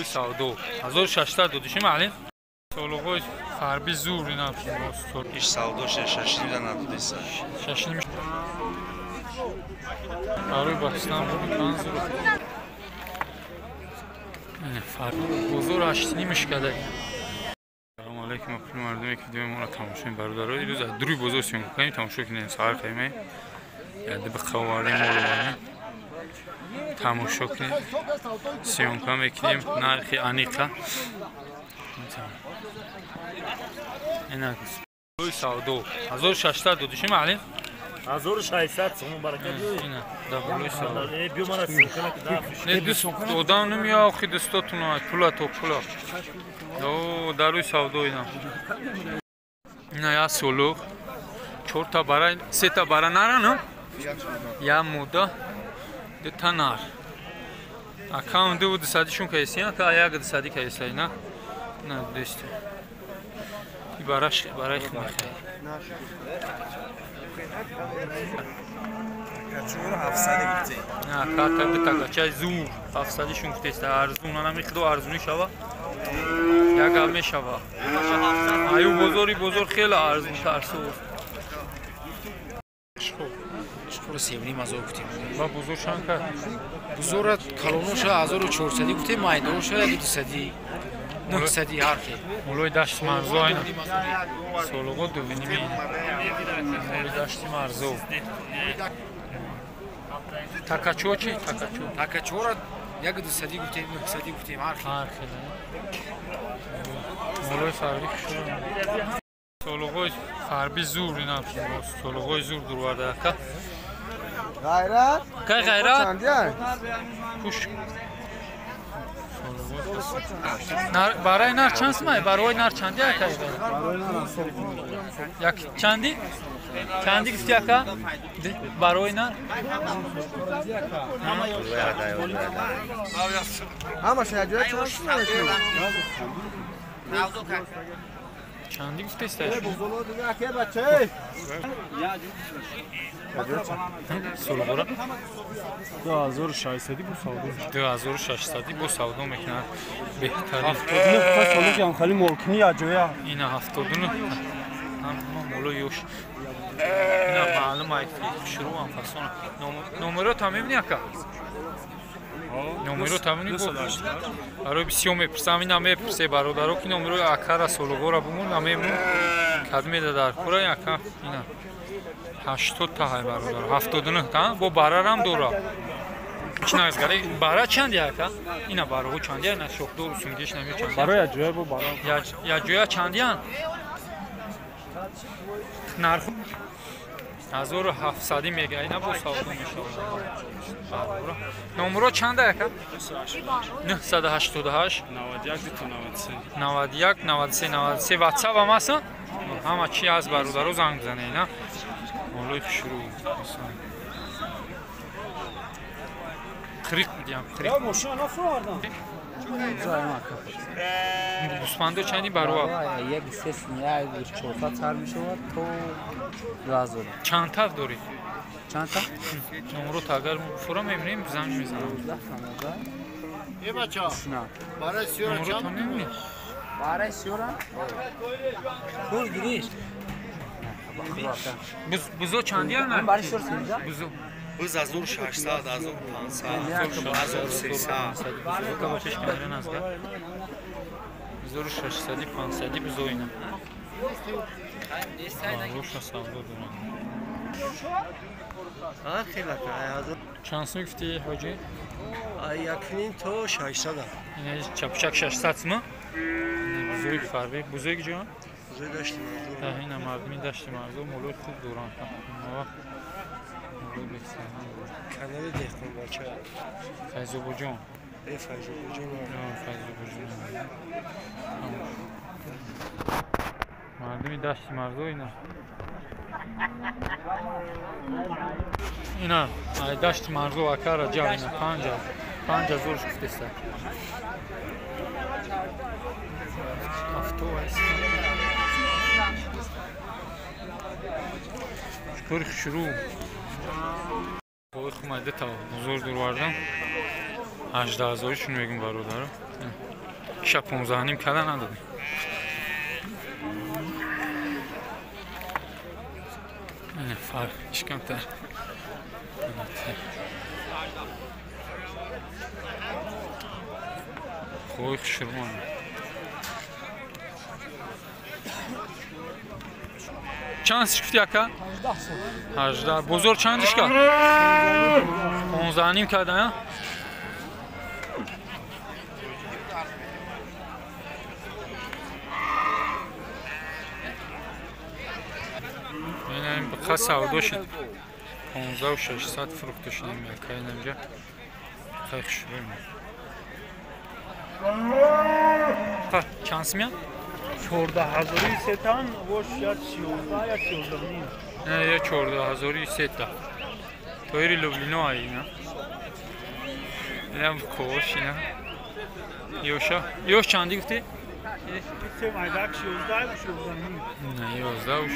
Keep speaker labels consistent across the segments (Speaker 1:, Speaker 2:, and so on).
Speaker 1: Болои савдо. 1600 додиши маълим? Солуғои фарби зур ина.
Speaker 2: Иш савдо 6.5 да надодиса.
Speaker 1: 6.5. Барои бастан панз зур. Фарби бозор 8.5 када. Салом алейкум кулли мардуме ки видеои моро тамошо мекунед бародаро. Имрӯз аз дуруи бозор съёмка кардем, тамошо кунед. Саҳар қайме. Яде биховардем моло. Тамошо кунед. Съёмка мекунем нархи аниқа. Ина савдо 1600 додиши маълим?
Speaker 3: 1600 сомон баракат.
Speaker 1: Ина да болои савдо.
Speaker 3: Биё мана съёмка да.
Speaker 1: Не дӯст одам намея охи дӯстотуна пула то пула. О даруи савдо ина. Ина я солуқ. 4 та бара, 3 та бара нара, на? Я муда, ду та нар. Акам ду дусадишон кайсия, ка як дусади кайсай, на? На дӯст. Бараш барай хмахай.
Speaker 2: Качура 700 гуфте.
Speaker 1: На, ката ду та качай зур 700 шон гуфтеста. Арзун ана михдо арзуни шава. Як гап мешава. Аю бозори бозор хеле арзунтар суз.
Speaker 4: Школа 7.5 гуфтем.
Speaker 1: Ва бозор чанд кард?
Speaker 4: Бозора калоноша 1400 гуфтем, майдоноша 1200. 900 ҳар хел.
Speaker 1: Молои дашти марзо айна. Солуғо дувиними. Молои дашти марзо. Такачо чи? Такачо.
Speaker 4: Такачора 1200 гуфтем, 900 гуфтем ҳар хел.
Speaker 1: Ҳар хел. Молои фарби хушро. Солуғои фарби зур ина. Солуғои зур дурварда ака.
Speaker 5: Ғайрат?
Speaker 1: Кай ғайрат? Пуш. Барои нар чанд сумай? Барои нар чанди ака? Як чанди? Чанди гуфти ака? Барои нар?
Speaker 5: Ҳамаша як ҷоя чанд сумай?
Speaker 1: Чанди гуфтест? Солуғора?
Speaker 6: 2600 бо савдо.
Speaker 1: 2600 бо савдо мекунад. Беҳтарин.
Speaker 6: 79 та солуғи ҳам хали молкини як ҷоя.
Speaker 1: Ина 79 ҳама моло ёш. Ина маълум ай шурӯъ ҳам фасон. Номеро та мебини ака? Номеро та мебини? Барои бисёр мепурсам, ина мепурсе бародаро ки номерои акара солуғора бумон намемон. Кадмеда дар кура ака ина. 80 та ҳай бародар, 79 та бо барарам дора. Чи нагзгари? Бара чанди ака? Ина бароҳо чанди ина шохдору сунгиш нами чанди.
Speaker 6: Барои як ҷоя бо бара.
Speaker 1: Як ҷоя чандиян? Нарху 1700 мега ина бо савдо мешавад. Номеро чанда ака? 988
Speaker 6: 91 93
Speaker 1: 91 93 93 WhatsApp ам аст? Ҳама чи аз бародаро занг бизанед ина. Молои хушрӯ. Хриқ бидиам, хриқ. Гӯсфандо чанди бароа?
Speaker 4: Як се як 400 сар мешавад то 2000.
Speaker 1: Чанд тав дорӣ?
Speaker 4: Чанд та?
Speaker 1: Номро агар фура мебинем занг мезанам.
Speaker 5: Е бача. Барои сиёра чанд?
Speaker 4: Барои сиёра? Пул гириш.
Speaker 1: Бузо чандия нар?
Speaker 4: Барои сиёра синҷа?
Speaker 1: Бузо.
Speaker 2: Буз 1600, 1500, 1300.
Speaker 1: Бузо ка бачаш камера назга. 1600, 500 бузо ина. Роша савдо дорам.
Speaker 5: Ҳар хел ака.
Speaker 1: Чанд сум гуфти ҳоҷӣ?
Speaker 5: 1.5 то 600.
Speaker 1: Ина чапчак 600 сум? Бузои фарби, бузои куҷо?
Speaker 5: Бузои дашти марзо.
Speaker 1: Ина мардуми дашти марзо молои хуб доранд.
Speaker 5: Канали деҳқонбача.
Speaker 1: Файзобоҷон.
Speaker 5: Э Файзобоҷон.
Speaker 1: Файзобоҷон. Мардуми дашти марзо ина. Ина ай дашти марзо ака Раҷаб ина 5000 гуфтеста. Авто аст. Шукр шурӯъ. Ой хумайда та бузург дурвардам. 18,000 шун мегум бародаро. Иша 15.5 када надодем. Ина фарқ иш камтар. Қой хушрӯ. Чанд гуфти ака? 18. Бозор чандиш кард? 15.5 карда, ин бақа савдо шуд. 15.600 фурӯхта шудем ака инамҷа. Қай хушрӯ. Чанд симя?
Speaker 6: 14,3 тан, вош я 14 я 14.5.
Speaker 1: Не, я 14,3 та. Тоири Люблино ай, на. Инам кош, ина. Ёша, ёш чанди гуфти?
Speaker 6: Се майдак 16 16.5.
Speaker 1: Не, 11 16.5.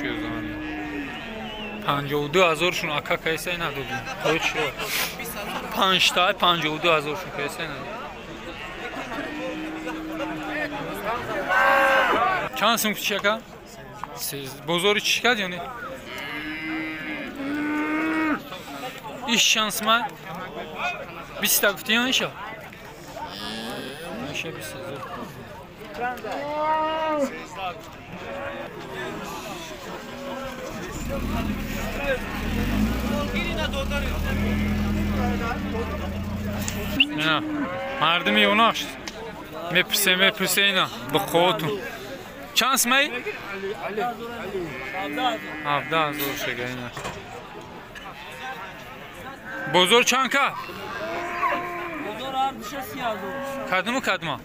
Speaker 1: 52,000 шун ака кайса надодим. Тоир шо. 5 та 52,000 шун кайса надодим. Чанд сум кучи ака? Бозори чӣ кард ё не? Иш чанд сума? 20 та гуфти ё иша? Иша 20,000. Ина мардуми юнаш мепурсе мепурсе ина бихоҳотун. Чанд сумай? 17,000 шага ина. Бозор чанд ка?
Speaker 6: Бозор 30,000.
Speaker 1: Кадому кадма?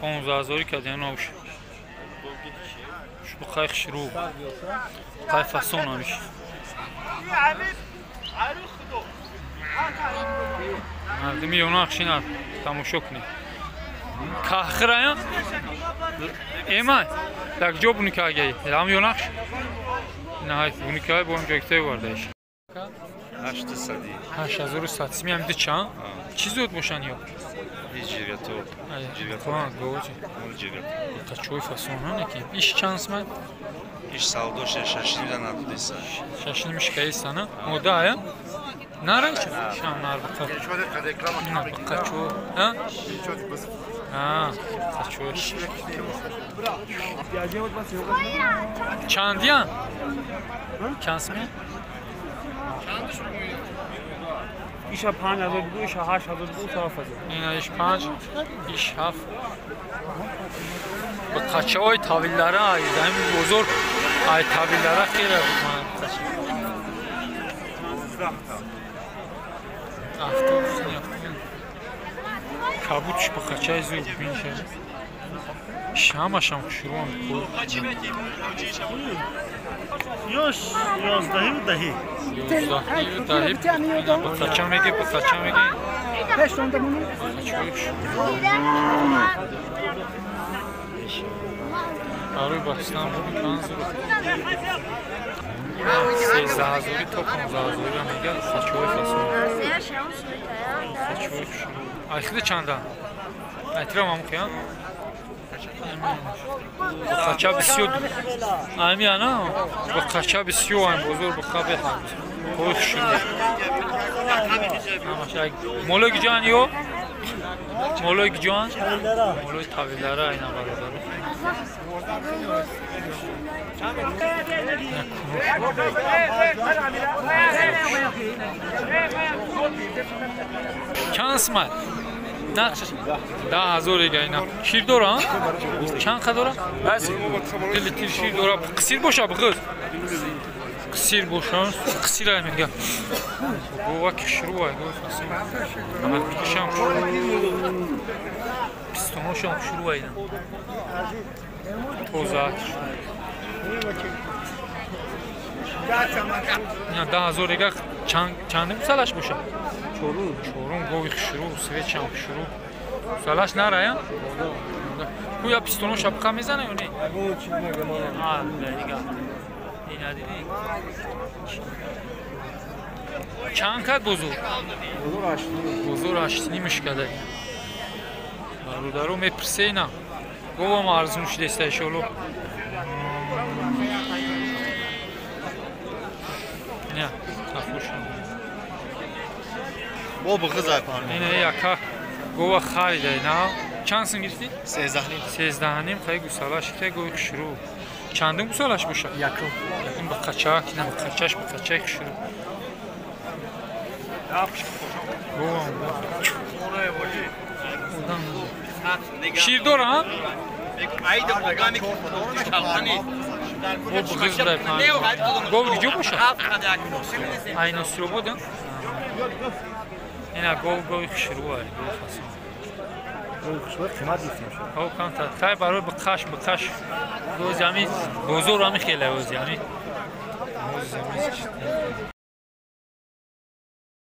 Speaker 1: 15,000 кадем навш. Шу қай хушрӯ. Қай фасон амиш. Мардуми юнах шина тамошо кунед. Кахрая? Эмай, так ҷо буникагаи? Ам юнах? Не, буникаи бо ҳам ҷойгитаи вардаиш.
Speaker 2: 800.
Speaker 1: 8100 сими ҳам дича? Чӣ зуд бошанд ё?
Speaker 2: Ҷиргато.
Speaker 1: Ҷиргато. Гоҷи.
Speaker 2: Ҷиргато.
Speaker 1: Қачои фасонане ки. Иш чанд сма?
Speaker 2: Иш савдо 6.5 надодиса.
Speaker 1: 6.5 каиса, на? Мода ая? Нара ча? Шам нар бақа. Қачо, а? А, қачо. Чандиян? Чанд сми?
Speaker 6: Иша 5,000 буду, иша 8,000 буду, 7,000.
Speaker 1: Ина иш 5, иш 7. Ба қачаҳои тавиллара, ай ҳамин бозор ай тавиллара хеле буд. Автобус не. Кабутш ба қачаи зуд бинша. Шамашам хушрӯам.
Speaker 3: Ёш 11 10.
Speaker 1: 11 10. Ба қача меги, ба қача меги. Барои бастан буд 5 13,000 то 15,000 мега қачаҳои фасон. Қачаҳои хушрӯ. Айхида чанда? Айтира мамухиян? Қача бисёр ами ана ба қача бисёр ам бозор ба қабе ҳам. Қой хушрӯ. Молои гиҷан ё? Молои гиҷан? Молои тавилара ина бародаро. Чанд сма? Нақшаш 10,000 ега ина. Шир дора? Чанд қа дора? 2 литр шир дора. Қисир боша бғыз. Қисир боша, қисир ай мега. Гова кишру ай, гова фасил. Амал кишам хушру. Пистоношам хушру ай ина. Тоза. Ина 10,000 ега чанд салаш боша? Чорум гови хушру, свечам хушру. Салаш нарая? Куя пистоно шапка мезана ё не? А, дига. Ина диди. Чанд кад бозор? Бозор 8.5 када. Бародаро мепурсе ина. Говам арзун шудеста иншоалло. Не, хафушам.
Speaker 7: Бо бғизай пан.
Speaker 1: Ина яка гова харида ина. Чанд сум гирифтӣ?
Speaker 7: 13.5.
Speaker 1: 13.5 хай гусалаш хай гови хушрӯ. Чандум гусалаш боша?
Speaker 7: Якум.
Speaker 1: Якум бақачак, ина бақачаш бақачак хушрӯ. Шир дора? Бо бғиз дай пан. Гов куҷо боша? Ай Носиробод? Ина гов гови хушрӯ ай, гов фасон.
Speaker 7: Қимат гирифтем шуд.
Speaker 1: Ҳо камтар. Хай барои бақаш бақаш. Боз ҳами бозор ҳами хеле боз ҳами. Боз ҳами.